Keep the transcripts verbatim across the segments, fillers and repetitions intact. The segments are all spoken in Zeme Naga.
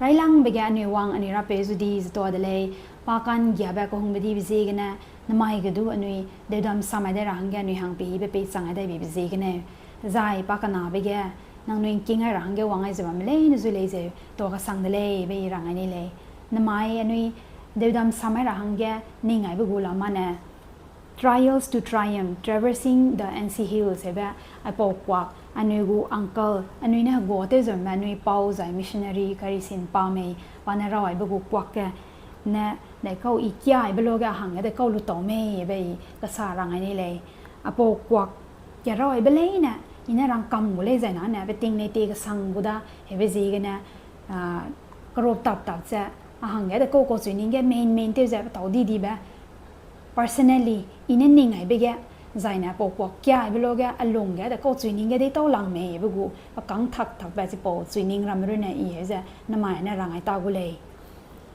Railangbe ge anui wang anui rapeu zu di ze tuâ de lei, pa ka'nggiabe kehungbe dibe ziegene, nemai ge du anui deudam samai dai ra hangge anui hang peibe peichang ai dai beibe ziegene, zai pa kenabe ge, nangnui ’ngking ai ra hangge wang ai ze bamme leine zu lei zeu, tuâ kesang de lei be I rang ai ni lei. Nemai anui deudam samai ra hangge ning aibe gu lamane, Trials to Triumph, Traversing the N C Hills hebe, aipau kuak, anui gu uncle, anui ne heguatew zeume anui pau zai missionary Karisin pa mei, pa ne raw aibe gu kuak ge, ne, dekau I kiaibe luage a hangge dekau lu tau mei be I kesa rang ai ni lei. Aipau kuak, ke raw aibe leine, I ne rangkam gu lei zai nane, peting lei tie kesang gu da, hebe ziegene, ah, kerup tap tap ze, a hangge dekau kau chui ning ge main main tew ze petau di dibe, personally, I ne ning aibe ge, zai ne aipau kuak kiaibe luage, a lung ge dekau chui ning ge deitau lang mei be gu, pe kang thak thakbe chipau chui ning ramme runne I heuze, nemai ne rang ai ta gu lei.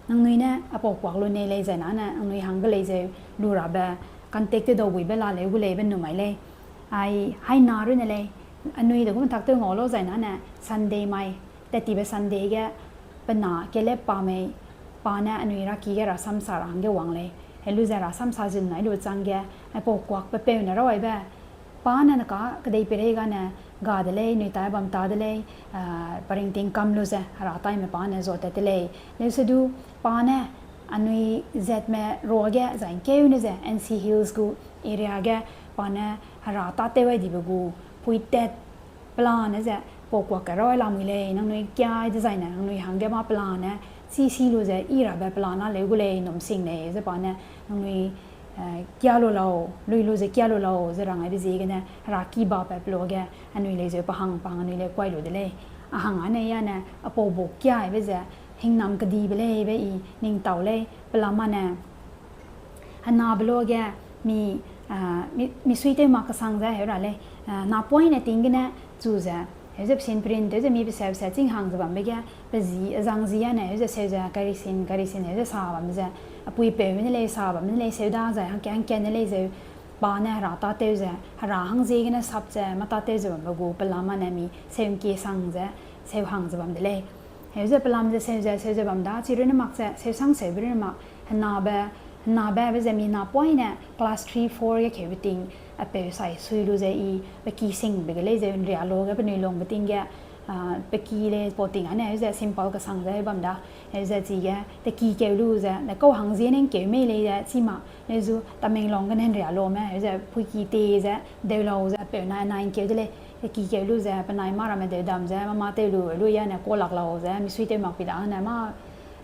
Nangnui ne aipau kuak lu nei lei zai nane, nangnui hangge lei zeu, lu rabe, contact tew dau buibe la leu gu lei be numai lei. Ai, haina runne lei, anui de gu metak tew ngau lau zai nane, Sunday mai, tat tibe Sunday ge, pe na kelep pa mei, pa ne anui raki ge rasam sa ra hangge wang lei. Helu ze rasam sa zun nai lu chang ge, aipau kuak pe peu ne raw aibe, pa ne neka kedei peirei gane, ga de lei, nui tai bam ta de lei, ah, pa ringting kam lu ze, hera taime pa ne zuatat te lei. Leuse du, pa ne, anui zatme ruage, zai ’ngkeu ne ze, N C Hills gu area ge, pa ne, hera tâtew ai dibe gu, puitat, pelane ze, pau kuak ke raw ai lamui lei, nangnui kiai dezaine, nangnui hangge mâ pelane, chî si lu ze, I rabe pelane leu gu lei, num sing lei, ze pa ne, nangnui, eh, kia lu lau, lui lu ze kia lu lau, ze rang aibe ziegene, hera ki bape pe luage, anui lei zeu pa hang pa hang anui lei kuai lu de lei. A hang ane yane, aipau bu kiaibe ze, hingnam kedibe lei be I ning tau lei, pelamane, henabe luage, mi, ah, mi, mi suitew mak kesang ze heu ra lei, ah, napoine ting gene chu ze, heuze pesin print, heuze mi peseu se ching hang ze bambe ge, pe zi, azang zi ane, heuze seu ze, Karisin, Karisin, heuze sa bam ze, apui peu ne lei, sa bam ne lei, seu da zai, hangke, hangke ne lei zeu, pa ne hera tâtew ze, hera hang ziegene sap ze, mâ tâtew ze bambe gu, pelamane mi, seu ’ngkie sang ze, seu hang ze bam de lei. Heuze pelam ze seu ze, seu ze bam da, chi runne mak ze, seu sang seube runne mak, henabe, henabe be ze mi napoine class three, four ge keube ting, apeu sai sui lu ze I, pe ki singbe ge lei zeu ’nria luage penui lungbe ting ge, ah, pe ki lei pau ting ane, heuze simple kesang ze bam da, heuze chige, te ki keu lu ze, dekau hang ziene ’ngkeu mei lei ze, chi mak, leu zu, Tamenglong gene ’nria lume, heuze pui ki te ze, deu lau ze, apeu nai, nai ’ngkeu de lei, te ki keu lu ze, penai mâ ramme deudam ze, mâ mâ tew lu, lu yane, ka lak lau ze, mi suitew mak pi da ne, mâ,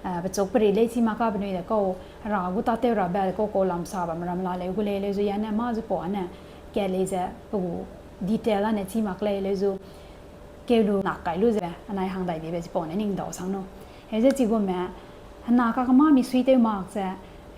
eh, pechuk peri lei chi mak ka penui dekau, hera gu tâtew rabe, dekau kau lam sa bam ram la leu gu lei, leu zu yane, mâ zu pau ane, kat lei ze, pe gu detail ane chi mak lei, leu zu, keu lu nak kai lu ze, anai hang dai dibe chipau ne ning dau sang nu. Heuze chigume, hena kakemâ mi suitew mak ze,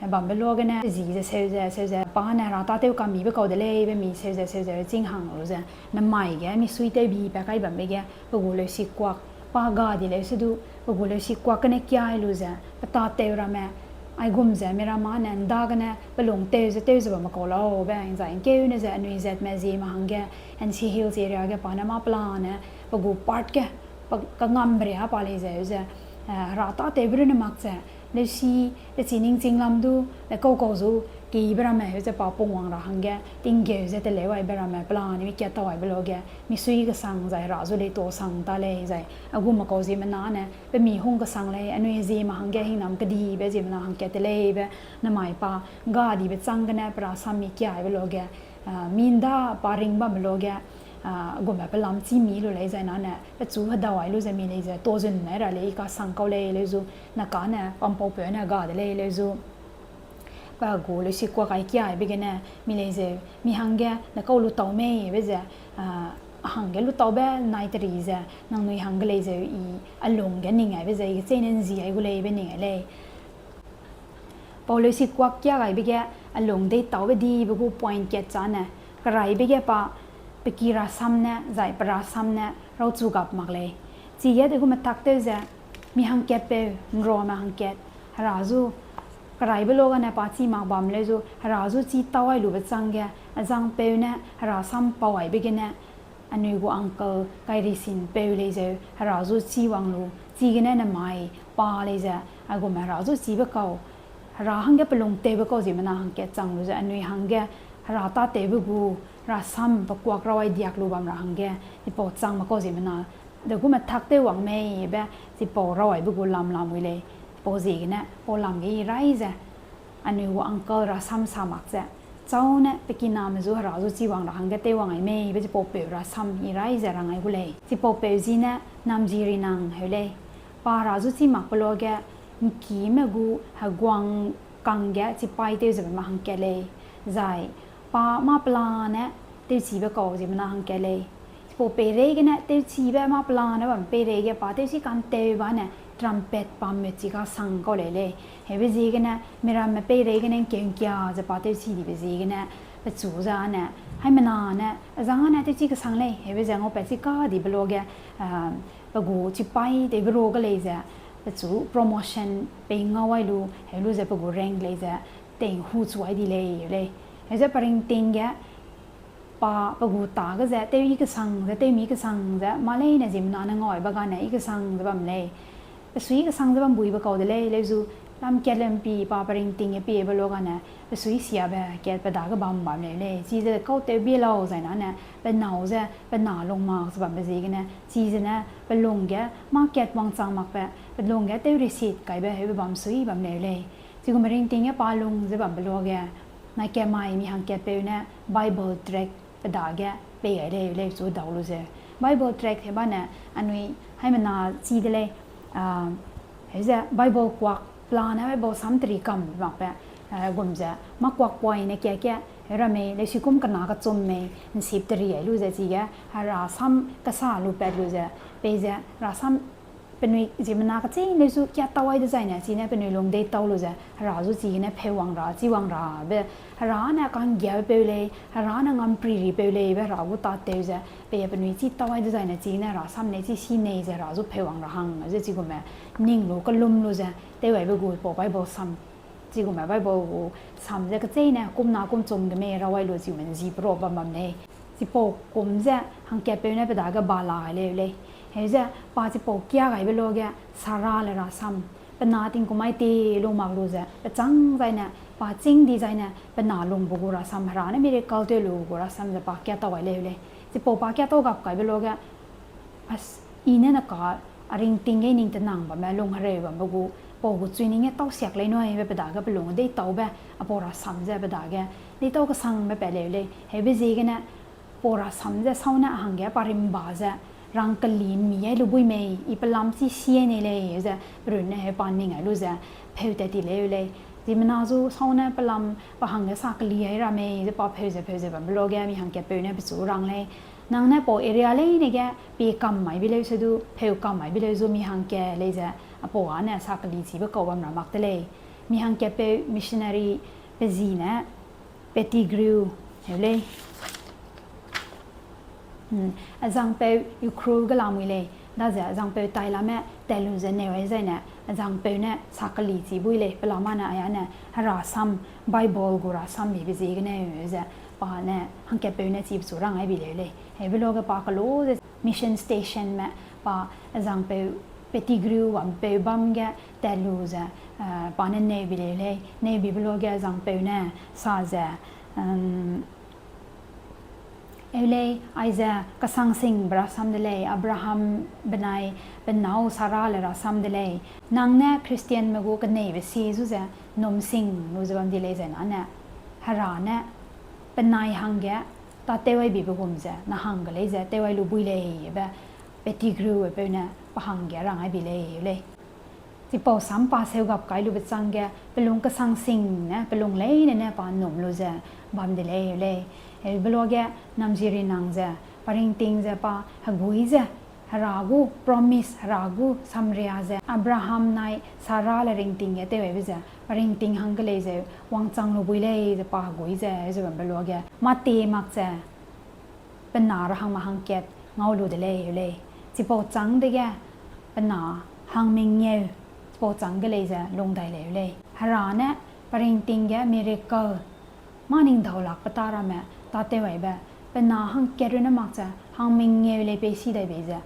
eh, bambe luagene, zi ze seu ze, seu ze, pa ne hera tâtew kamibe kau de lei, be mi seu ze, seu ze, ching hang lu ze, nemai ge, mi suitew bi pa kai bambe ge, pe gu leusikuak, pa ga di leuse du, pe gu leusikuak gene kiai lu ze, pe tâtew ramme, aigum ze, mi ramme ne, ’nda gene, pe lung tew ze, tew ze bamme kau lau, be, zai ’ngkeu ne ze, anui zatme zieme hangge, N C Hills area ge pa ne mâ pelane, pe gu part ge, pe kangambe ria pa lei zeu ze, eh, hera tâtewbe runne mak ze, leusi, te chi ning ching lam du, dekau kau zu, kibe ramme, heuze pa pungwang ra hangge, tinggeu ze teleu aibe ramme, pelane mi kat tau aibe luage, mi sui kesang zai hera zu lei tuâ sang ta lei zai, agume kau ziemmena ne, pe mi hung kesang lei, anui zieme hangge hingnam kedibe ziemmena hangkat te lei be, nemai pa, ga dibe chang gene pe rasam mi kiaibe luage, ah, mi ’nda pa ring bamme luage, ah, gume pelam chî mi lu lei zai nane, pechu hedau ai lu ze mi lei ze, tuâ zun nai ra lei, I kasang kau lei leu zu, na kane, pampaupeu ne ga de lei leu zu, pe gu leusikuak ai kiaibe gene, mi lei zeu, mi hangge, dekau lu tau mei be ze, ah, hangge lu taube nai teri ze, nangnui hangge lei zeu I, a lung ge ning aibe ze, I kecheîne ’nzi ai gu lei be ning ai lei. Pau leusikuak kia gaibe ge, a lung deitaube dibe gu point kat chane, keraibe ge pa, pe ki rasam ne, zai pe rasam ne, rauchu gap mak lei. Chige de gu metak tew ze, mi hangkatpeu, ’nruame hangkat, hera zu, keraibe luagene pa chî mak bam leu zu, hera zu chî tau ai lube chang ge, azangpeu ne, hera sam pau aibe gene, anui gu uncle, Kairisinpeu lei zeu, hera zu chî wang lu, chigene nemai, Pa lei ze, aigume hera zu chibe kau, hera hangge pe lung tewbe kau ziemmena hangkat chang lu ze, anui hangge hera tâtewbe gu rasam pe kuak rawai diak lu bam ra hangge, chipau changme kau ziemmena, de gu methak tew wang mei be, chipau rawaibe gu lam lamui lei, chipau ziegene, pau lam ge i rai ze, anui gu uncle rasam sa mak ze, chau ne pe kiname zu hera zu chi wang ra hangge tew wang ai mei be chipau peu rasam i rai ze rang ai gu lei. Chipau peu zi ne Namji Rinang heu lei. Pa hera zu chi makbe luage, ’ngkime gu heguang kangge chipaî tew ze bam hangkat lei. Zai pa mâ pelane tewchibe kau ziemmena hangkat lei. Chipau peireigene tewchibe mâ pelane bam peireige pa tewchi kantewbe ne trumpet pamme chi kasang kau lei lei. Heube ziegene miramme peireigene ’ngkeu'ngkia ze pa tewchi dibe ziegene, pechu ze â ne, haimena ne, azang â ne tewchi kesang lei, heube ze ngaupat chi kadibe luage, pe gu chipaî tewbe ruage lei ze, pechu promotion pei ngau ai lu, heu lu ze pe gu rank lei ze, tei'nghu chu ai di lei, heu lei. Heu ze pe ringting ge, pa pe gu tâ ge ze, tew yi kesang ze, tew mi kesang ze, mâ leine ziemmena ne ngau aibe gane yi kesang ze bam lei. Pe sui kesang ze bam buibe kau de lei, leu zu, lamkat lempi pa pe ringting ge piebe luage ne, pe sui siabe kat pe dage bam bam leu lei. Chize kau tew bie lau zai na ne, pe nâu ze, pe na lung mak ze bambe ziegene, chize ne, pe lung ge, mâ kat wangchang makbe, pe lung ge tew resit kaibe heube bam sui bam leu lei. Chigume ringting ge pa lung ze bambe luage, nai kamai mi hangkatpeu ne Bible tract pe dage pei gai lei, leu chu dau lu ze. Bible tract heba ne anui haimena chi de lei, heu ze Bible kuak pelane Bible sam teri kam makbe, gum ze mâ kuak poine ka ke, heu ramme leusi kum kena kechum mei ’nsip teri ai lu ze chige, hera sam kesa lu pat lu ze, peize hera sam penui ziemmena kechîng leu zu kia tau ai dezaine, chine penui lung deîtau lu ze, hera zu chigene pheu wang ra, chi wang rabe, hera ne ka'nggiapeu lei, hera ne ngampriri peu lei be hera gu tâtew ze, pei penui chi tau ai dezaine, chigene hera sam nei chi si nei ze hera zu pheu wang ra hang ze chigume, ning lu kelum lu ze, tew aibe gu pau Bible sam, chigume Bible gu sam ze kecheîne, kum na kum chum ge mei ra wai lu chigume ’nzi peruak bam bam lei. Chipau kum ze hangkatpeu ne pe dage ba la gai leu lei. Heu ze pa chipau kia gaibe luage Sara le rasam, pe na tingkum mai te lung mak lu ze, pe châng zaine, pa chîng di zaine, pe na lungbe gu rasam, hera ne miracle tew lu gu rasam ze pa kia tau gai leu lei. Chipau pa kia tau gap kaibe luage, i ne ne ka, a ringting ge ning tenang bamme, lung hereu bambe gu, pau gu chui ning ge tau siak lei nui be pe dage pe lung deîtaube, a pau rasam ze pe dage, deîtau kesangbe pat leu lei, heube ziegene, pau rasam ze sau ne a hangge pa rimba ze, rangkeli mi ai lu buî mei, i pelam chi sie nei lei, ze pe runne heu pa ning ai lu ze, pheu tat ti leu lei. Ziemmena zu sau ne pelam pa hangge sakeli ai ra mei, ze pa pheu ze pheu ze bambe luage, mi hangkatpeu ne pechu rang lei. Nang ne pau area leine ge, pie kam mai bi leu se du, pheu kam mai bi leu zu mi hangkat lei ze, a pau â ne sakeli chibe kau bam ra mak de lei. Mi hangkatpeu missionary pe zi ne, Pettigrew, heu lei. Azangpeu Ukhrul ge lamui lei, daze azangpeu tailame tat lu ze neu ai zaine, azangpeu ne sakeli chi buî lei, pelama ne aia ne, hera sam, Bible gu rasam bibe ziegene, ze, pa ne, hangkatpeu ne chibe chu rang ai bi leu lei. Heube luage pa kelo ze mission stationme, pa azangpeu Pettigrew wampeu bam ge tat lu ze, pa ne neu bi leu lei, neu bibe luage azangpeu ne, sa ze, eu lei, aize kesang singbe rasam de lei, Abraham benai pe nâu Sara le rasam de lei. Nang ne Christianme gu keneibe sie zu ze, num sing lu ze bam di lei zai na ne, hera ne, penai hangge, tâtew ai bibe gum ze, na hangge lei ze, tew ai lu buî lei, be, Pettigrew peu ne, pa hangge rang ai bi lei, lei. Chipau sam pa seu gap kai lube chângge, pe lung kesang sing ne, pe lung leine ne pa num lu ze, bam de lei, lei. Heube luage, Namji Rinang ze, pa ringting ze pa, heguî ze, hera gu, promise, hera gu, samria ze, Abraham nai, Sara le ringting ge tew aibe ze, pa ringting hangge lei ze, wangchang lu buî lei ze pa heguî ze, ze bambe luage, mâ te mak ze, pe na ra hangme hangkat ngau lu de lei, lei. Chipau châng dege, pe na hangmengeu, chipau chângge lei ze lung dai lei, lei. Hera ne, pa ringting ge miracle, mâ ning daulak pe ta ramme, tâtew aibe, pe na hangkat runne mak ze, hangmengeu lei pei si dai bei ze,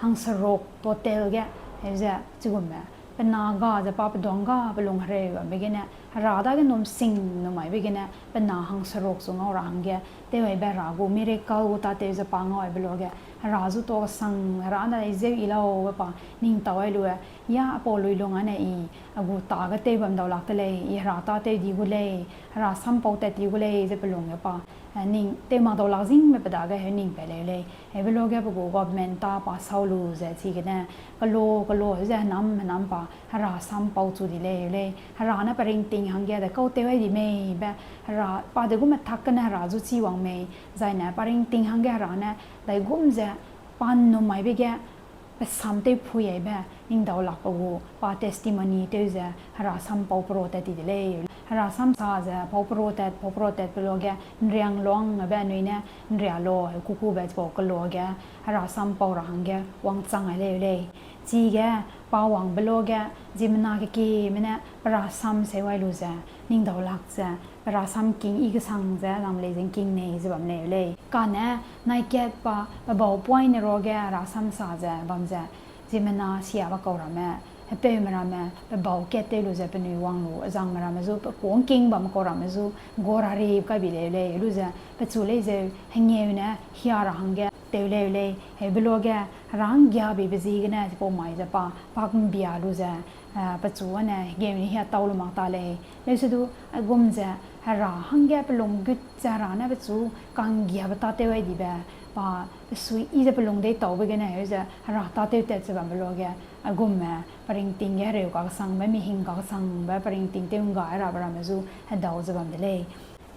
hangseruk total ge, heu ze, chigumme, pe na ga ze pa peduang ga pe lung hereu bambe gene, Hera dage num sing num maibe gene, pe na hangseruk zu ngau ra hangge, tewaibe Hera gu miracle gu tâtew ze pa ngau aibe luage, Hera zu tuâ kesang, Hera ne i zeu i lau be pa ning tau ai lu e, ya apau lui lung ane i, a gu tage tew bam dau lak de lei, i Hera tâtew di gu lei, Hera sam pau tat di gu lei, ze pe lung ge pa, eh, ning tew mak dau lak zingbe pe dage heu ning pat leu lei. Heube luage pe gu government tâ pa sau lu ze chigene, kelo, kelo, heu ze henam, henam pa, Hera sam pau chu di leu lei. Hera ne pa ringting hangge de kau tew ai di mei be, Hera pa de gume tak gene Hera zu chi wang mei, zai ne pa ringting hangge Hera ne daigum ze, pa num maibe ge, pe sam tew phui aibe, ning dau lak pe gu, pa testimony tew ze, Hera sam pau peru tat ti de lei. Hera sam sa ze, pau peru tat, pau peru tat pe luage, nriang luang be anui ne, nria lo, heu kukube chipau kelo ge, Hera sam pau ra hangge, wangchang ai leu lei. Chige, pa wangbe luage, ziemmena kekieme ne, pe Hera sam seu ai lu ze, ning dau lak ze, pe Hera sam king i kesang ze, lam lei ze king nei ze bam leu lei. Kane, nai kat pa, pe bau poine ruage, Hera sam sa ze, bam ze, ziemmena siabe kau ramme, hepeume ramme, pe bau kat tew lu ze penui wang lu, azangme ramme zu, pe kuâ ngking bamme kau ramme zu, gora ri kai bi leu lei, lu ze, pechu lei zeu, hengeu ne, hia ra hangge, tew leu lei, heube luage, Hera nggiabe be ziegene, chipau mai ze pa, pak mbia lu ze, eh, pechu ane, hengeu ne hia tau lu mak ta lei, leusedu, aigum ze, Hera hangge pe lung gut ze Hera ne pechu, kanggiabe tâtew ai dibe, pa, pe sui i ze pe lung dei taube gene, heu ze, Hera tâtew tat ze bambe luage, aigumme, pa ringting ge hereu kaksangbe, mihing kaksangbe, pa ringting tew ngga ai rabe ramme zu, hedau ze bam de lei.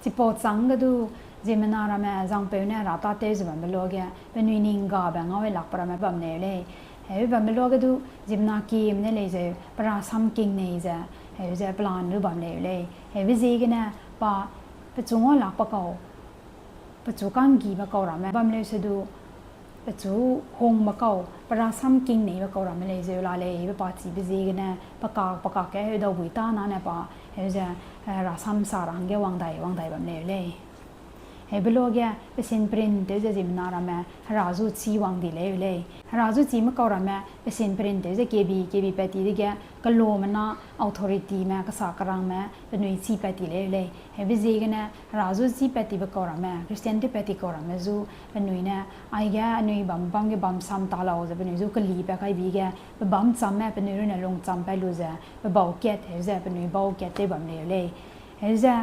Chipau châng ge du, ziemmena ramme zangpeu ne Hera tâtew ze bambe luage, penui ning gabe ngau ai lakbe ramme bam leu lei. Heu bambe luage du, ziemmena kieme ne lei zeu, pe Hera sam king nei ze, heu ze plan lu bam leu lei. Heube ziegene, pa, pechu ngau lakbe kau, pechu kanggibe kau ramme bam leusedu, pechu hungbe kau, pe Hera sam king neibe kau ramme lei zeu la lei, be pa chibe ziegene, pe kak, pe kak ge heu daubui tâ nane pa, heu ze, eh, Hera sam sa ra hangge wang dai, wang dai bam leu lei. Heube luage, pe sinprin tew ze ziemmena ramme, Hera zu chî wang di leu lei. Hera zu chîme kau ramme, pe sinprin tew ze kebi, kebi pat ti dege, keloa mena, authorityme, kesa kerangme, penui chî pat ti leu lei. Heube ziegene, Hera zu chî pat tibe kau ramme, Christian tew pat ti kau ramme zu, penui ne, aige anui bam, bam ge bam sam ta lau ze penui zu keli pat kai bi ge, pe bam chamme penui runne lungcham pat lu ze, pe bau kat, heu ze penui bau kat tew bam leu lei. Heu ze,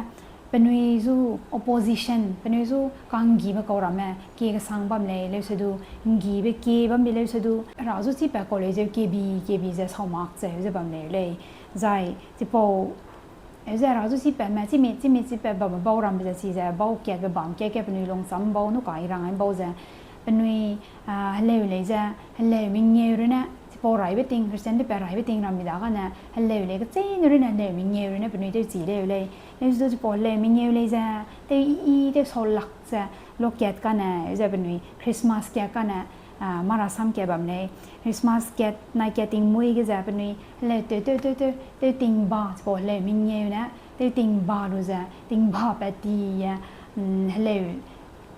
penui zu opposition, penui zu kanggibe kau ramme, kie kesang bam lei leusedu, nggibe kie bam bi leusedu, Hera zu chî pat kau lei zeu kebi, kebi ze sau mak ze, heu ze bam leu lei. Zai, chipau, heu ze Hera zu chî patme, chî mi, chî mi chî pat bamme bau rambe ze chize, bau katbe bam kat ge penui lungcham bau, nu ka i rang ai bau ze, penui, ah, heleu lei ze, heleu mengeu runne, chipau raibe ting, Christian tew pat raibe ting ram mi dagene, heleu lei kecheîne runne, heleu mengeu runne penui tew chî leu lei. Leusedu chipau heleu mengeu lei ze, tew i, i, tew sau lak ze, lo kat kane, heu ze penui Christmas kat kane, ah, mara sam kat bam lei. Christmas kat, nai kat tingmuî ge ze penui, heleu tew, tew, tew, tew, tew tingba, chipau heleu mengeu ne, tew tingba lu ze, tingba pat ti e, mm, heleu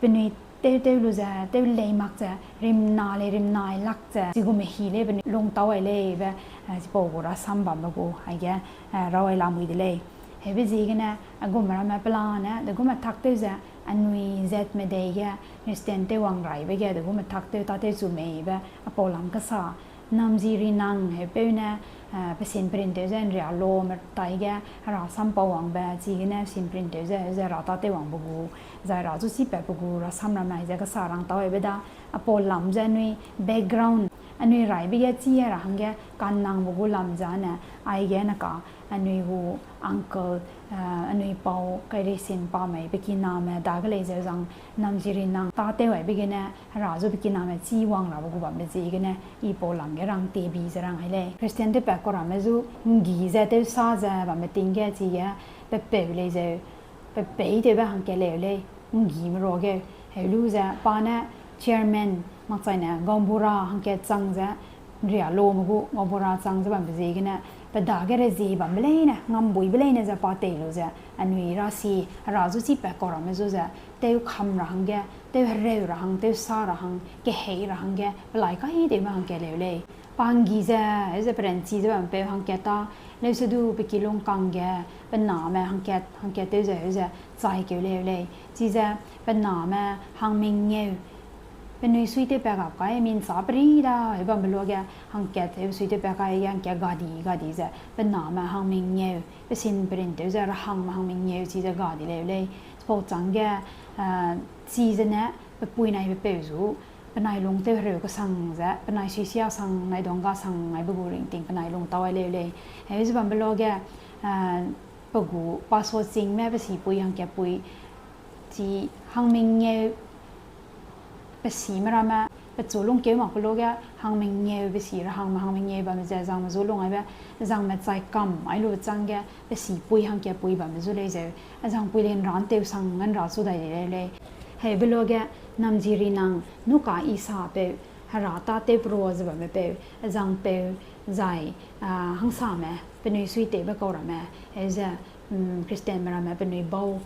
penui tew tew lu ze, tew lei mak ze, rimna lei rimna ai lak ze, chigume hi lei penui lungtau ai lei be, eh, chipau gu rasam bambe gu, aige, eh, raw ai lamui de lei. Heube ziegene, aigumme ramme pelane, degume tak tew ze, anui zatme dei ge, Christian tew wang raibe ge, degume tak tew tâtew chu mei be, apau lam kesa, Namzi Rinang, heupeu ne, eh, pe sinprin tew ze nria lo me taige, Hera sam pau wangbe, chigene sinprin tew ze, ze Hera tâtew wangbe gu, zai Hera zu chî patbe gu, rasam ramme ze kesa rang tau aibe da, apau lam ze anui background, anui raibe ge chî ra hangge, kannangbe gu lam zane, aige neka, anui gu uncle, eh, anui pau, Kairisin pa mei, pe kiname, dage lei zeu zang, Namzi Rinang, tâtew aibe gene, Hera zu pe kiname chî wang rabe gu bambe ziegene, i pau lam ge rang tebi ze rang ai lei. Christian tew pat kau ramme zu, nggi ze tewsa ze bambe ting ge chige, pe peu lei zeu, pe peî tewbe hangkat leu lei, nggime ruage, heu lu ze, pa ne chairman, makchaine, gaonbura hangkat chang ze, nria lome gu, gaonbura chang ze bambe ziegene, pe dage rezie bambe leine, ngambuibe leine ze pa tei lu ze, anui rasi, Hera zu chî pat kau ramme zu ze, tew kam ra hangge, tew hereu ra hang, tew sa ra hang, kehei ra hangge, pelai kai tewme hangkat leu lei. Pa nggi ze, heuze peranchi ze bampeu hangkat ta, leusedu pe kilung kangge, pe name hangkat, hangkat tew ze, heuze chai keu leu lei. Chize pe name hangmengeu, penui suitewpat gap kai, minsa peri da, heu bambe luage, hangkat, heu suitewpat kai ge, hangkat gadi, gadi ze, pe name hangmengeu, pe sin perin tew ze, rehangme hangmengeu, chize gadi leu lei. Chipau chângge, eh, chize ne, pe pui nai pe peu zu, penai lung tew hereu kesang ze, penai suisia sang, nai dongga sang, naibe gu ringting penai lung tau ai leu lei. Heuze bambe luage, eh, pe gu pa so chingme pe sipui hangkatpui, chi hangmengeu, pe sime ramme, pechu lungkeu makbe luage, hangmengeu pe si ra hangme hangmengeu bamme ze, zangme zu lung aibe, zangme chai kam ai lu chângge, pe sipui hangkatpui bamme zu lei zeu, azangpui lei nra ntew sang nra chu dai di leu lei. Heube luage, namjiri nang, nuka i sapeu, hera tâtew perua ze bamme peu, azangpeu, zai, ah, hangsame, penui suitewbe kau ramme, heuze, mm, Christianme ramme penui bau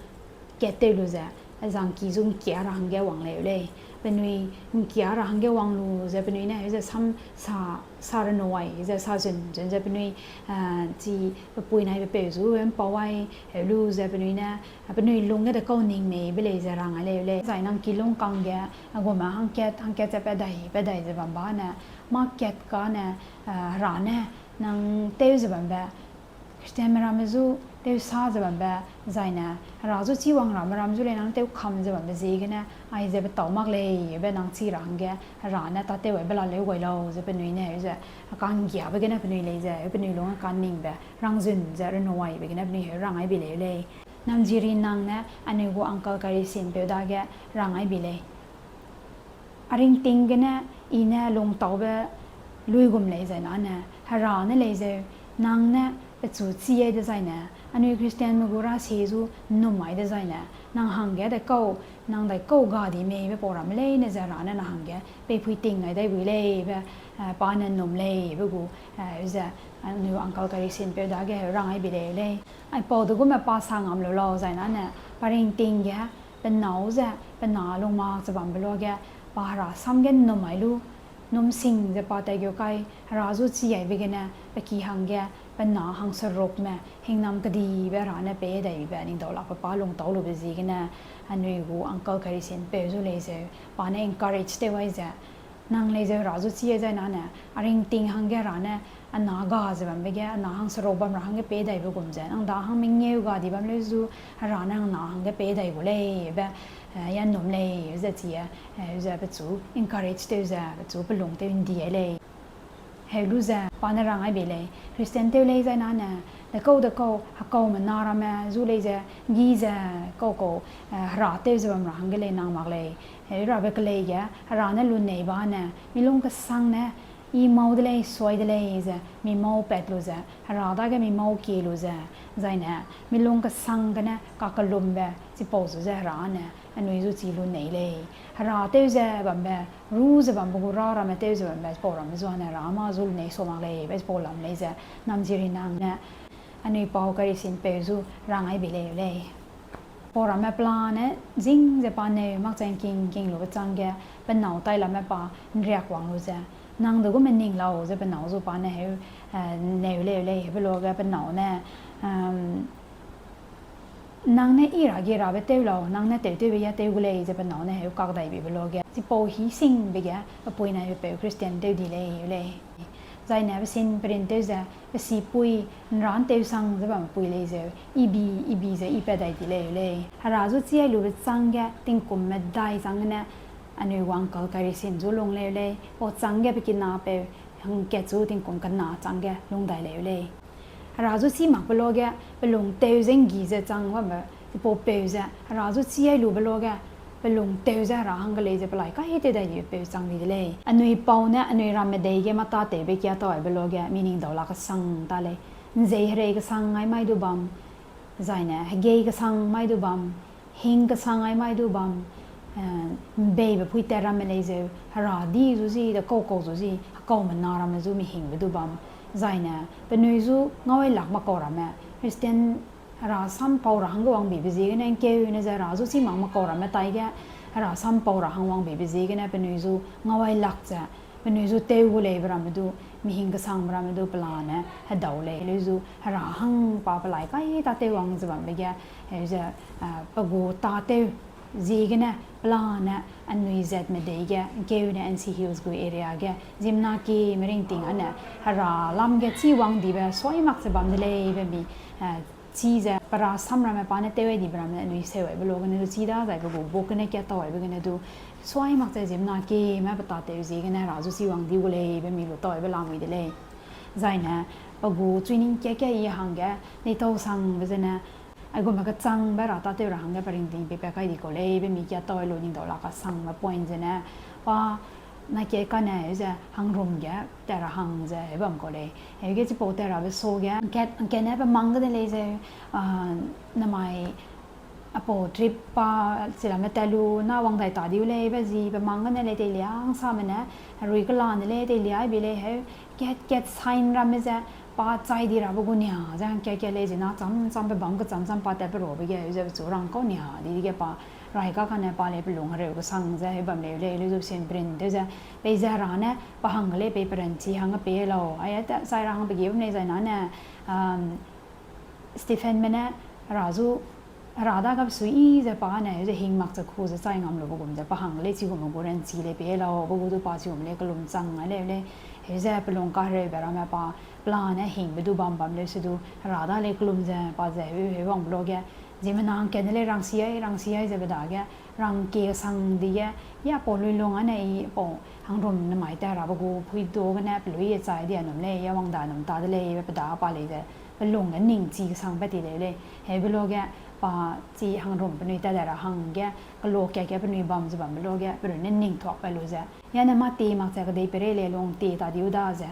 kat tew lu ze, azang ki zu ngkia ra hangge wang leu lei. Penui ngkia ra hangge wang lu ze penui ne, heuze sam sa, sa renuai ze sa zun, zun ze penui, ah, chi pe pui nai pe peu zu mpau ai, heu lu ze penui ne, penui lungge dekau ning meibe lei ze rang ai leu lei. Zai nang kilung kangge, agume hangkat, hangkat ze pat dai, pat dai ze bam ba ne, mâ kat kane, ah, hera ne, nang tew ze bambe, Christianme ramme zu tewsa ze bambe, zai ne, hera zu chî wang ramme ram zu lei nang tewkam ze bambe ziegene, aize petâu mak lei, be nang chî ra hangge, hera ne tâtew aibe la leu gai lau ze penui ne, heuze, kanggiabe gene penui lei ze, heu penui lung kaningbe, rangzun ze, renuaibe gene penui heu rang ai bi leu lei. Namjiri nang ne, anui gu uncle Karisinpeu dage rang ai bi lei. A ringting gene, i ne lungtaube luigum lei zai nane, hera ne lei zeu, nang ne pechu chî ai dezaine, anui Christianme gu rasie zu nnum ai dezaine, nang hangge dekau, nang daikau gadi meibe pau ramme leine ze hera ne nang hangge peipui ting ai dai bui lei be, eh, pa ne nnum lei be gu, eh, ze, anui uncle Karisinpeu dage heu rang ai bi leu lei. Aipau degume pa sa ngam lu lau zai nane, pa ringting ge, pe nâu ze, pe na lungmak ze bambe luage, pa hera sam ge nnum ai lu, nnum sing ze pa taigeu kai, hera zu chî aibe gene, pe ki hangge, pe na hangserukme, hingnam kedibe hera ne pei daibe, ning daulakbe pa lungtau lube ziegene, anui gu uncle Karisinpeu zu lei zeu, pa ne encourage tew ai ze, nang lei zeu hera zu chî ai zai nane, a ringting hangge hera ne, a na ga ze bambe ge, a na hangseruk bam ra hangge pei daibe gum ze, nang da hangmengeu gadi bam leu zu, hera ne nang na hangge pei dai gu lei be, eh, ya nnum lei ze chie, eh, ze pechu encourage tew ze, pechu pe lung tew ndi ai lei. Heu lu ze, pa ne rang ai bi lei, Christian tew lei zai nane, dekau dekau, hekaume na ramme zu lei ze, gi ze, kau kau, eh, hera tew ze bam ra hangge lei nang mak lei. Heu rabe kelei ge, hera ne lunei ba ne, mi lung kesang ne, i mau de lei, suai de lei ze, mi mau pat lu ze, hera dage mi mau kie lu ze, zai ne, mi lung kesang gene, kakellumbe, chipau zu ze hera ne, anui zu chi lunei lei. Hera tew ze bambe, ru ze bambe gu ra ramme tew ze bambe, chipau ramme zu ne hera mâ zu lunei sua mak lei, be chipau lam lei ze, namjiri nang ne, anui pau Karisinpeu zu rang ai bi lei lei. Pau ramme pelane, zing ze pa neu makchai ngking ngking lube chângge, pe nâu tailamme pa nriak wang lu ze, nang degume ning lau ze pe nâu zu pa ne heu, eh, neu leu lei, heube luage pe nâu ne, ehm, nang ne i ra ge rabe tew lau, nang ne tewtewbe ya tew gu lei ze pe nâu ne heu kak dai bibe luage, chipau hi singbe ge, pe pui nai pe peu Christian tew di lei, lei. Zai ne pe sin perin tew ze, pe sipui, nra ntew sang ze bamme pui lei zeu, i bi, i bi ze i pat dai di lei, lei. Hera zu chî ai lube chângge, tingkum medai chang gene, anui gu uncle Karisin zu lung leu lei, pau chângge pe kinapeu, hangkat chu tingkum kena chângge lung dai leu lei. Hera zu chî makbe luage, pe lung tew ze nggi ze chang bambe, chipau peu ze, hera zu chî ai lube luage, pe lung tew ze hera hangge lei ze pelai kai tew dai dibe peu chang di de lei. Anui pau ne, anui ramme dei ge mâtâtewbe kia tau aibe luage, mi ning daulak kesang ta lei. Nzei herei kesang ai mai du bam, zai ne, hegei kesang mai du bam, hing kesang ai mai du bam, eh, mbeibe phuitat ramme lei zeu, hera di zu zi, dekau kau zu zi, hekaume na ramme zu mi hingbe du bam, zai ne, penui zu ngau ai lak makau ramme, Christian hera sam pau ra hangge wangbibe ziegene ngkeu ne ze hera zu chî mak makau ramme taige, hera sam pau ra hang wangbibe ziegene penui zu ngau ai lak ze, penui zu tew gu leibe ramme du, Mihing kesangbe ramme du pelane hedau lei, leu zu hera hang pa pelai kai tâtew wang ze bambe ge, heu ze, ah, pe gu tâtew ziegene pelane anui zat medei ge, ’ngkeune N C Hills gu area ge, ziemmena kieme ringting ane hera lam ge chî wang dibe suai mak ze bam de lei be mi, eh, chî ze pe rasam ramme pa ne tew ai dibe ramme anui seu aibe lu gene du chî da zai pe gu book gene kat tau aibe gene du suai mak ze ziemmena kieme pe tâtew ziegene hera zu chî wang di gu lei be mi lu tau aibe lamui de lei. Zaine, pe gu chuining kat ke i hangge, neitau sangbe zene, aigume kechangbe ra tâtew ra hangge pe ringting peipat kai di kau lei be mi kat tau ai lu ning dau la kasangbe point zene, pa na kat kane heu ze hangrum ge tat ra hang ze heu bam kau lei. Heuge chipau tat rabe sau ge, ’ngkat, ’ngkatne pe mang gene lei ze, ah, namai, apau trip pa chilame tat lu na wang dai ta diu lei be zi pe mang gene lei teilia hangsame ne, herui kelane lei teilia ai bi lei heu, kat, kat sign ramme ze, pa chai di rabe gu nia ze hangkat kat lei zi na cham, chambe bam kecham cham pa tatpe rabe ge, heu ze pechu rang kau nia di ge pa, rai kakane pa lei pelung hereu kesang ze heu bam lei lei, leu zu semprin tew ze, peize hera ne, pa hangge lei pei peranchi hangge pei lau, ai, ta, chai ra hangge pe ge bam lei zai na ne, um, Stephenme ne, hera zu, hera dage pe suiyi ze pa ne, heu ze hing mak ze ku ze chai ngam lube gum ze, pa hangge lei chigume gu ranchi lei pei lau, be gu du pa chigume lei kelum chang ai lei lei, heu ze pelung kahereube ramme pa, pelane hingbe du bam bam leu se du, hera da lei kelum ze, pa ze heu, heu wangbe lu ge, ziemmena ’ngkatne lei rangsi ai, rangsi ai ze pe dage, rangkie sang di ge, ya pau luilung ane i pau hangrum nemai tat rabe gu pui du gene pelui e chai di a num lei, ya wang da num ta de lei, be pe da pa lei ze, pelung ge ning chi kesangbe ti lei lei, heube lu ge, pa chi hangrum penui tat dai ra hangge, kelo kat ke penui bam ze bambe lu ge, pe runne ning thuak pai lu ze. Ya ne mâ tie mak ze kedei peirei lei lung tie ta diu da ze.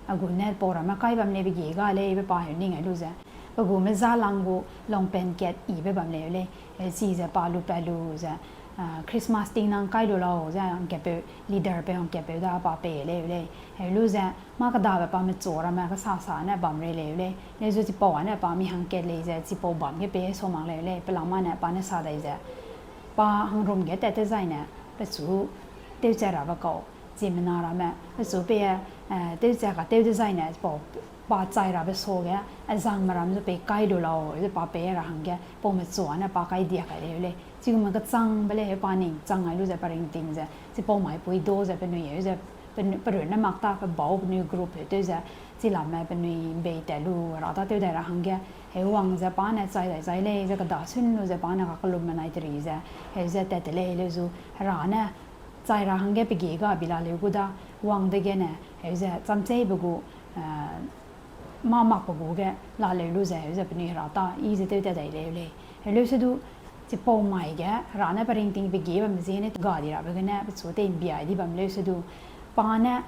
A gu ne pau ramme kai bam lei be ge ga lei be pa heu ning ai lu ze. Pe gu meza lang gu lungpen kat yibe bam lei lei. Heu chi ze pa lupat lu ze. Ah, Christmas ting nang kai lu lau ze hangkatpeu, leader peu hangkatpeu da pa pei lei lei. Heu lu ze, mâ kedabe pa mechu ramme kesasa ne bam rei lei lei. Leu zu chipau ane pa mi hangkat lei ze, chipau bam ge pei sau mak lei lei. Pelama ne pa ne sa dai ze. Pa hangrum ge tat tezaine, pechu tewchat rabe kau, ziemmena ramme, pechu pei, eh, tewchat ka tew dezaine, chipau pa chai rabe sau ge, azangme ramme zu pei kai lu lau, ze pa pei ra hangge, pau mechu ane pa kai dia kai lei lei. Chigume kechangbe lei heu pa ning chang ai lu ze pe ringting ze, chipau mai pui du ze penui heu ze, pe, pe runne mak ta pe bau penui group heu tew ze, chilame penui ’mbei tat lu, hera tâtew dai ra hangge, heu wang ze pa ne chai dai chai lei, ze keda sun lu ze pa ne kakellumme nai teri ze, heu ze tat te lei leu zu, hera ne, chai ra hangge pe ge ga bi la leu gu da, wang degene, heu ze chamcheibe gu, eh, mâ makbe gu ge la leu lu ze, heu ze penui hera ta, i ze tew tat dai lei lei. Heu leu se du, chipau mai ge, hera ne pe ringting pe ge bambe ziegene ga di rabe gene, pechu tei ’mbiai di bam leu se du, pa ne,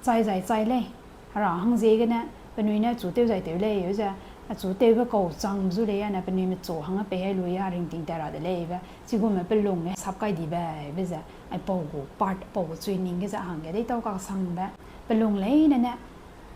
chai zai chai lei, hera hang ziegene, penui ne chu tew zai tew lei, heu ze, achu tewbe kau changbe zu lei ane, penui mechu hangge pei ai lu ya ringting tat ra de lei be, chigume pelung ge sap kai dibe, be ze, aipau gu part, pau gu chuining ge ze hangge deitau kasangbe, pelung leine ne,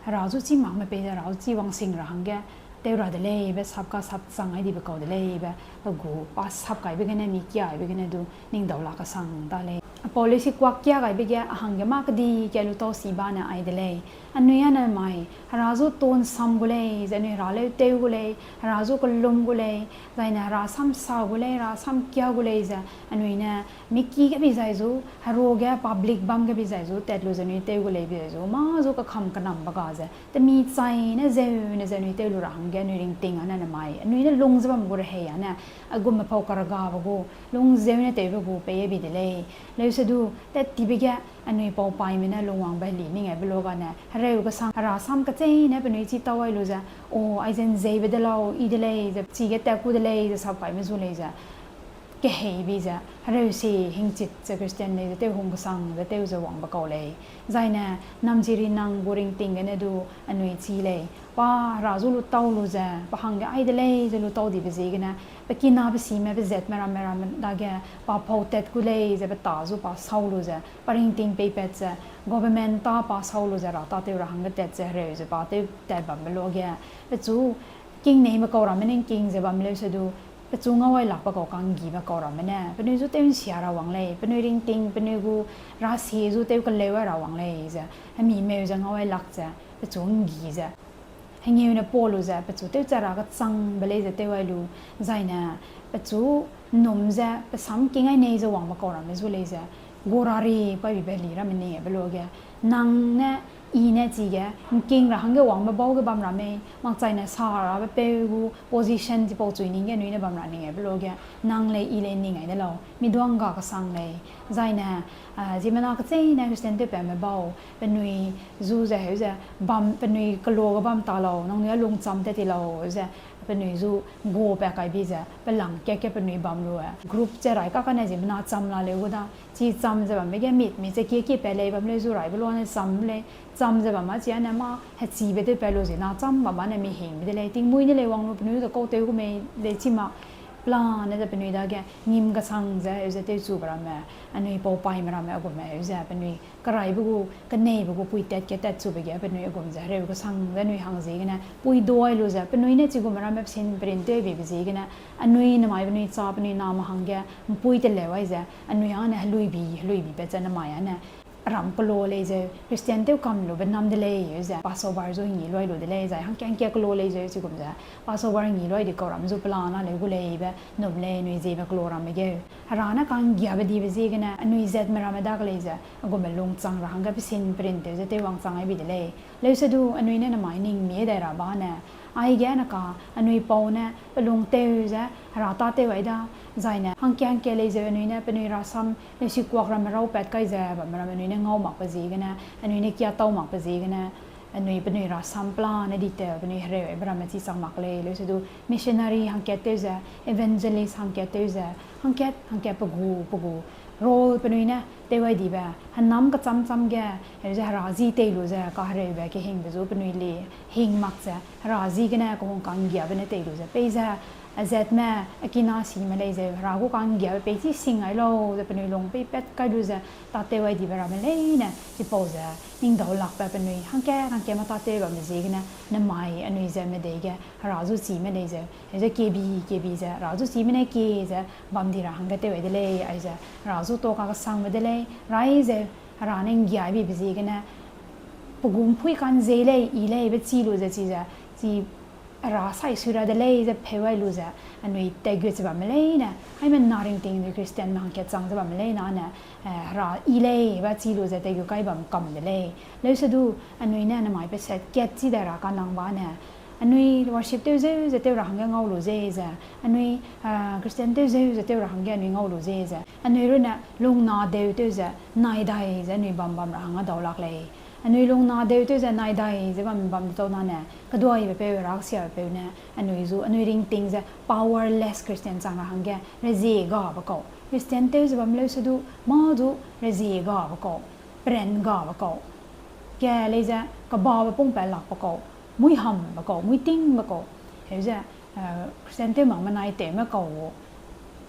hera zu chî makme pei ze, hera zu chî wang sing ra hangge, tew ra de lei be, sap ka sap chang ai dibe kau de lei be, pe gu pa sap kaibe gene, mi kiaibe gene du, ning dau la kasang ta lei. Apau leu si kuak kia gaibe ge, a hangge mâ kedi ke lu tau si ba ne ai de lei. Anui ane mai, hera zu tonsam gu lei, ze anui hera leu tew gu lei, hera zu kellum gu lei, zaine hera sam sa gu lei, hera sam kia gu lei ze, anui ne, miki ge bi zai zu, heru ge public bam ge bi zai zu, tat lu ze anui tew gu lei bi zai zu, mâ zu kakam kenambe ga ze, temi chai ne zeu ne ze anui tew lu ra hangge anui ringting ane ne mai, anui ne lung ze bam gu rehei ane, agume pau karaga be gu, lung zeu ne tewbe gu pei bi de lei. Leu se du, tat tibe ge, anui pau paime ne lungwangbe heli ning aibe lu gane, hereu kesang, hera sam kecheîne penui chi tau ai lu ze, o, aize ’nzeibe de lau, i de lei, ze chige tat ku de lei, ze sap kaime zu lei ze. Kehei bi ze, hereu si hingchit ze Christian lei ze tew hung kesang ze tew ze wangbe kau lei. Zaine, namziri nang gu ringting gene du anui chi lei. Pa hera zu lu tau lu ze, pa hangge ai de lei ze lu tau dibe ziegene, pe kinabe sime pe zatme ramme ramme dage, pa pau tat gu lei ze pe ta zu pa sau lu ze, pa ringting peipat ze, government ta pa sau lu ze hera tâtew ra hangge tat ze hereu ze pa tew tat bambe lu ge, pechu, king neime kau ramme ning king ze bam leu se du, Pechu ngau ai lakbe kau ka'nggibe kau ramme ne, penui zu tew ’nsia ra wang lei, penui ringting, penui gu rasie zu tew keleu ai ra wang lei ze, hemi meu ze ngau ai lak ze, pechu ’nggi ze, hengeu ne pa lu ze, pechu tewcha ra kechangbe lei ze tew ai lu, zaine pechu ’nnum ze, pe sam king ai nei ze wangbe kau ramme zu lei ze, gu ra ri paibibe li ramme ning aibe luage, nang ne, i ne chige, ’ngking ra hangge wangbe bau ge bam ra mei, makchaine sa rabe peu gu position chipau chui ning ge anui ne bam ra ning aibe luage, nang lei i lei ning ai de lau, mi duang ga kesang lei, zaine, ah, ziemmena kecheîne Christian tewpatme bau, penui zu ze heu ze, bam, penui keloa ge bam ta lau, nangnui a lungcham tat ti lau, heu ze, penui zu gupat kaibi ze, pe lang kat ge penui bam lu e. Group che rai kakane ziemmena cham la leu gu da, chi cham ze bambe ge mit, mi che kie kie pat lei bam leu zu raibe luane cham lei, cham ze bam ma chi ane mâ hechibe tewpat lu zie na cham bam ma ne mi hingbe de lei, tingmuî ne lei wang lu penui de kau tew gu mei lei chi ma, pelane ze penui dage ngim kesang ze heu ze tewchube ramme, anui pau paime ramme a gume heu ze penui keraibe gu, keneibe gu pui tat ke tat chube ge penui a gum ze hereu kesang ze anui hang ziegene pui duai lu ze, penui ne chigume ramme pesin perin tewbibe ziegene, anui nemai penui cha penui name hangge ’mpui teleu ai ze, anui hang ne heluibi, heluibi pat ze nemai ane ram keloa lei zeu, Christian tew kam lube nam de lei, heu ze Passover zu ngi luai lu de lei, zai hangke hangke keloa lei zeu, chigum ze Passover ngi luai di kau ram zu pelana leu gu leibe, ’nnum lei anui zieme keloa ramme geu. Hera ne ka'nggiabe dibe ziegene, anui zatme ramme dage lei ze, a gume lungchang ra hangge pesin perin tew ze tewwang chang ai bi de lei. Leusedu, anui ne nemai ning mie dai ra ba ne, aige ne ka, anui pau ne, pe lung tew ze, Hera tâtew ai da, zaine, hangke hangke lei zeu anui ne, penui rasam, leusikuak ramme rau pat kai ze, bamme ramme anui ne ngau makbe ziegene, anui ne kia tau makbe ziegene, anui penui rasam pelane di tew, penui hereu aibe ramme chi chang mak lei, leusedu, missionary hangkat tew ze, evangelist hangkat tew ze, hangkat, hangkat pe gu, pe gu, role penui ne, tew ai dibe, henam kecham cham ge, heu ze Hera zi tei lu ze, kahereube kehingbe zu penui li, hing mak ze, Hera ziegene kehung ka'nggiabe ne tei lu ze, peize, azatme, a kina sime lei zeu, Hera gu ka'nggiabe peichi sing ai lau ze penui lung peipat kai lu ze, tâtew ai dibe ramme leine, chipau ze, ningdau lakbe penui, hangke, hangke mâ tâtew bamme ziegene, nemai, anui ze medei ge, Hera zu chime lei zeu, heu ze kebi, kebi ze, Hera zu chime ne kie ze, bam di ra hangge tew ai de lei, aize, Hera zu ta kakesangbe de lei, rai zeu, Hera ne ’nggiabibe ziegene, pe gu ’mpui ka'nzei lei, i lei, be chi lu ze chize, chi Hera saisui ra de lei ze pheu ai lu ze, anui tatgut ze bamme leine, haimena ringting anui Christianme hangkat chang ze bamme leine, eh, Hera i lei, ba chi lu ze tatgut kai bam kam de lei. Leusedu, anui ne nemai pe set kat chi dai ra kanang ba ne, anui worship tew zeu ze tew ra hangge ngau lu ze ze, anui, ah, Christian tew zeu ze tew ra hangge anui ngau lu ze ze, anui runne lungna deu tew ze, nai dai ze anui bam bam ra hangge dau lak lei. Anui lungna deu tew ze nai dai ze bam bam de tau nane, keduaibe peu, raksiabe peu ne, anui zu, anui ringting ze powerless Christian chang ra hangge, rezie gabe kau. Christian tew ze bam leusedu, mâ du rezie gabe kau, peren gabe kau. Ke lei ze, kebabe pungpat lakbe kau, muihambe kau, muitingbe kau. Heu ze, eh, Christian tew mak menai tewme kau gu.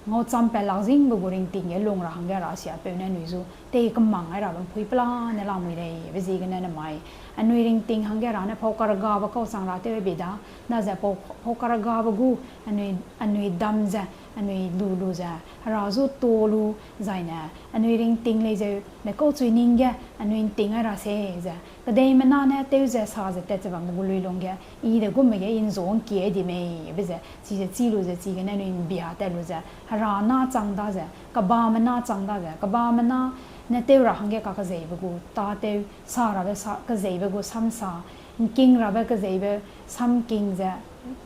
Ngau cham pat lak zingbe gu ringting ge lung ra hangge Hera siapeu ne anui zu, tei kemang ai rabe ’mpui pelane lamui lei, be ziegene nemai. Anui ringting hangge Hera ne pau kargabe kau chang ra tew bi da, na ze pau, pau kargabe gu, anui, anui dam ze, anui lu lu ze, Hera zu ta lu, zaine, anui ringting lei zeu, dekau chui ning ge, anui ’nting ai ra se ze, kedeimena ne tew ze sa ze tat ze bambe gu lui lungge, i de gumme ge i ’nzua ’ngkie di mei, be ze, chize chi lu ze chigene anui ’mbia tat lu ze, Hera na chang da ze, kebame na chang da ze, kebame na ne tew ra hangge kakezeibe gu tâtew, sa rabe sa, kezeibe gu samsa, ’ngking rabe kezeibe samking ze,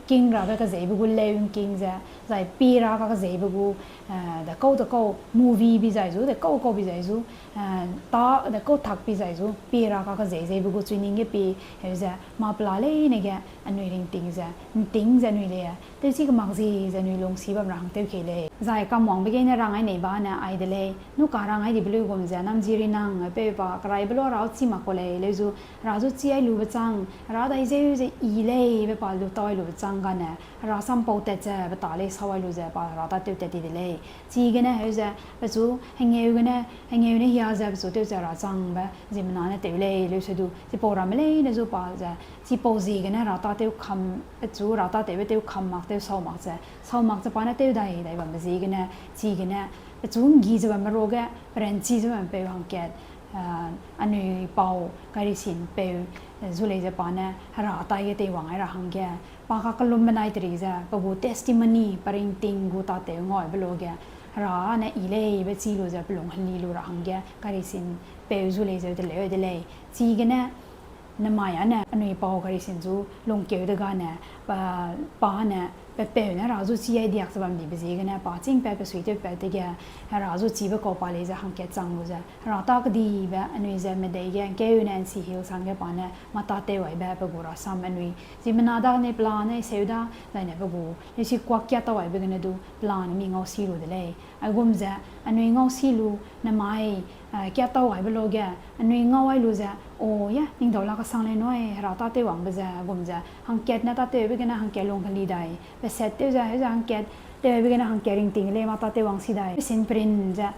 king rabe kezeibe gu leu ’ngking ze, zai pie ra kakezeibe gu, eh, dekau dekau movie bi zai zu, dekau kau bi zai zu, eh, ta dekau tak bi zai zu, pie ra kakezei zeibe gu chui ning ge pie, heu ze, mâ pela leine ge, anui ringting ze, ’nting ze anui lei, tewchi kemak zi ze anui lungsi bam ra hang tew kei lei. Zai kamwangbe gene rang ai nei ba ne ai de lei, nu ka rang ai dibe luigum ze, namzi rinang, peu pa, keraibe lua Hera zu chî mak kau lei, leu zu, Hera zu chî ai lube chang, Hera dai zeu ze i Ei, be pa lu tau ai lu chang gane, herasam pau tat ze, be ta lei sau ai lu ze, pa hera tâtew tat ti de lei. Chigene heu ze, pechu hengeu gene, hengeu ne hia ze, pechu tew ze herachangbe ziemmena ne tew lei, leusedu, chipau ramme leine zu pa ze, chipau ziegene hera tâtew kam, pechu hera tâtewbe tew kam mak, tew sau mak ze, sau mak ze pa ne tew dai, dai bambe ziegene, chigene, pechu nggi ze bamme ruage, peranchi ze bamme peu hangkat, anui pau Karisin peu, zu lei ze pa ne hera tai ge teiwang ai ra hangge, pa kakellumbe nai teri ze, pe gu testimony, pe ringting gu tâtew ngau aibe luage, hera ne i lei be chi lu ze pe lung heli lu ra hangge, Karisin peu zu lei zeu de leu de lei. Chigene, nemai â ne, anui pau Karisin zu lungkeu de gane, pa, pa ne, pe peu ne hera zu chi ai diak ze bam dibe ziegene, pa chîngpat pe suitewpat dege, hera zu chibe kau pa lei ze hangkat chang lu ze, hera tâ kedibe, anui ze medei ge, ngkeu ne N C Hills hangge pa ne, mâ tâtew aibe, pe gu rasam anui, ziemmena dagene plan ne seu da, zaine pe gu, lesi kuak kia tau aibe gene du, plan ne mi ngau si lu de lei. Aigum ze, anui ngau si lu, nemai, kia tau aibe luage, anui ngau ai lu ze, o, ya, ningdau la kesang lei nui, hera tâtew wangbe ze, gum ze, hangkat ne tâtewbe gene hangkat lung keli dai, pe set tew ze, heu ze hangkat, tewbe gene hangkat ringting lei mâ tâtew wang si dai, pesin perin ze,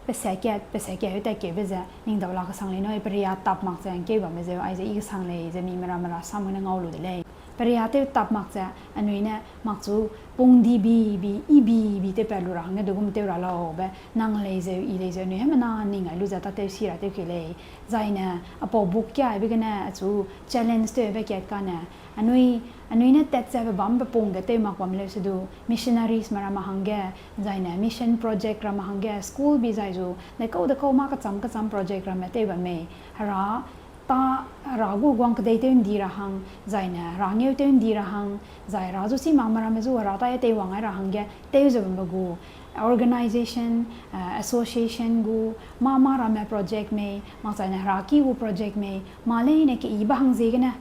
pe set kat, pe set kat heu tat keube ze, ningdau la kesang lei nui, peria tap mak ze, ngkeu bamme zeu, aize i kesang lei, ze mi mera mera sam gene ngau lu de lei. Peria tew tap mak ze, anui ne, makchu, pung di bi, bi, i bi, bi tewpat lu ra hangge degum tew ra laube, nang lei zeu, i lei zeu, anui hemena ning ai lu ze tâtew si ra tew kei lei. Zaine, apau book kia aibe gene, achu, challenge tewbe kat kane, anui, anui ne tat ze pe bam pe pung ge tew mak bam leusedu, missionaries me ramme hangge, zaine, mission project ramme hangge, school bi zai zu, dekau dekau mâ kecham kecham project ramme tew bam mei, hera, tâ, hera gu guang kedei tew ndi ra hang, zaine, hera ngeu tew ndi ra hang, zai hera zu chî mak me ramme zu hera tâ teiwang ai ra hangge, tew ze bambe gu, organisation, association gu, mâ mâ ramme project mei, makchaine hera ki gu project mei, mâ leine keyibe hang ziegene,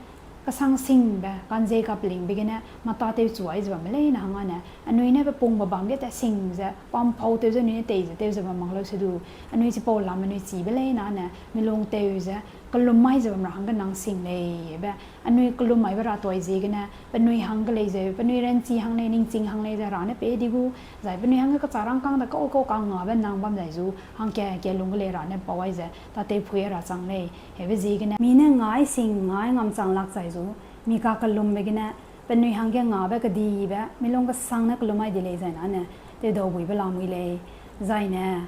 kesang singbe, kanzei kapelingbe gene, mâ tâtew chu ai ze bamme leine hang âne, anui ne pe pungbe bam ge tat sing ze, pampau tew ze anui ne tei ze tew ze bam mak leusedu, anui chipau lam anui chibe leine âne, milung tew ze, kellum mai ze bam ra hangge nang sing lei, be, anui kellum maibe ra tuai ziegene, penui hangge lei zeu, penui ranchi hang lei, ningching hang lei ze hera ne pei di gu, zai penui hangge kecha rangkâng dekau kau kangngabe nang bam zai zu, hangke ke lungge lei hera ne pau ai ze, tâtew phui ra chang lei, heube ziegene, mi ne ngai sing ngai ngam chang lak zai zu, mi kakellumbe gene, penui hangge ngabe kedibe, milung kesang ne kellum mai di lei zai nane, tewdaubuibe lamui lei, zaine,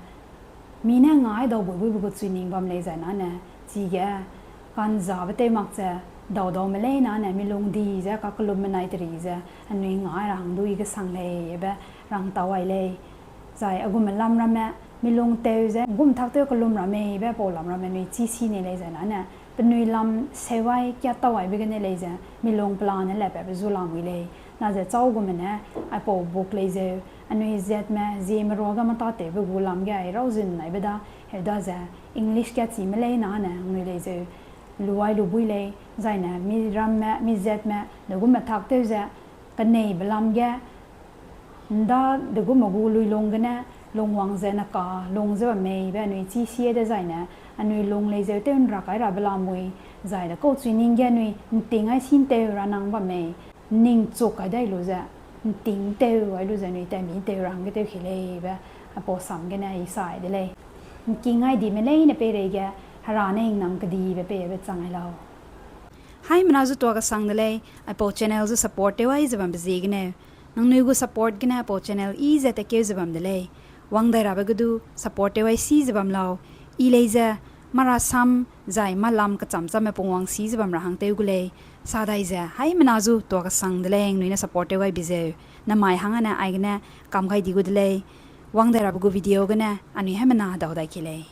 mi ne ngai daubuibuibe gu chuining bam lei zai nane, chige, kanzabe tew mak ze, daudaume leine âne, milung di ze, kakellumbe nai teri ze, anui ngai ra hang du i kesang lei, be, rang tau ai lei. Zai, agume lam ramme, milung tew ze, gum tak tew kellum ra mei, be, pau lam ramme, anui chî si nei lei zai nane, penui lam seuai kia tau aibe gene lei ze, milung pelane lepabe zu lamui lei. Na ze châu gume ne, aipau book lei zeu, anui zatme, zieme ruage mâ tâtewbe gu lam ge ai rauzun naibe da, heu da ze, English kia chime leine âne, anui lei zeu, lu ai lu bui lei, zaine, mi ramme, mi zatme, degume tak tew ze, keneibe lam ge, nda degume gu luilung gene, lungwang ze neka, lung ze bam mei, be anui chî sie dezaine, anui lung lei zeu tew nra kai rabe lamui, zai dekau chuining ge anui, nting ai sî ntew ra nang bam mei, ning chuk kai dai lu ze, nting tew ai lu ze anui tat mi tew ra hangge tew kei lei be, aipau sam gene i sai de lei. Nking ai dime leine peireige, hera ne hingnam kedibe peibe chang ai lau. Haimena zu tuâ kesang de lei, aipau channel zu support tew ai ze bambe ziegeneu. Nangnui gu support gene aipau channel i ze tatkeu ze bam de lei. Wang dai rabe ge du support tew ai si ze bam lau. I lei ze, mâ rasam, zai mâ lam kecham chamme pungwang si ze bam ra hang tew gu lei. Sa dai ze, haimena zu tuâ kesang de lei, nangnui ne support tew ai bi zeu. Namai hang âne aigene kam gai di gu de lei. Wang dai rabe gu video gene, anui haimena dau dai kei lei.